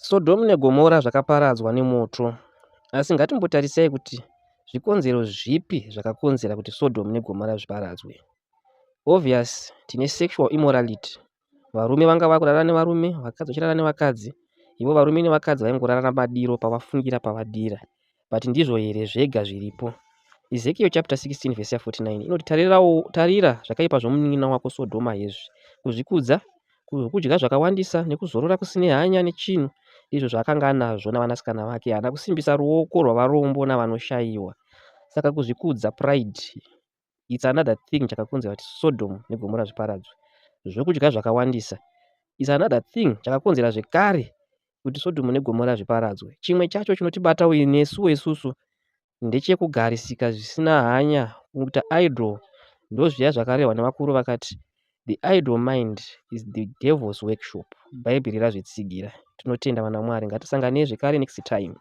Sodhomu neGomora zvakaparadzwa nemoto. Asi ngatimbotarisai kuti zvikonzero zvipi zvakakonzera kuti Sodhomu neGomora zviparadzwe. Obvious tine sexual immorality. Varume vanga vakurara nevarume, vakadzi vachirara nevakadzi. Ivo varume nevakadzi vaingorara madiro pavafungira pavadira. But ndizvo here zvega zviripo? Ezekiel chapter 16 verse 49 inoti tarira zvakaipa zvomunin'ina wako Sodhoma hezvi, kuzvikudza, kudya zvakawandisa nekuzorora kusine hanya nechinhu, ndizvo zvaakanga anazvo navanasikana vake. Haana kusimbisa ruoko rwavarombo navanoshayiwa. Saka kuzvikudza, pride, it's another thing chakakonzera kuti Sodom neGomora zviparadzwe. Zvokudya zvakawandisa is another thing chakakonzera zvekare kuti Sodom neGomora zviparadzwe. Chimwe chacho chinotibatawo nesuwo isusu ndechekugarisika zvisina hanya, kuita idle. Ndozviya zvakarehwa nevakuru vakati the idle mind is the devil's workshop. Bhaibheri razvitsigira. Tinotenda vana Mwari. Ngatisanganei zvekare next time.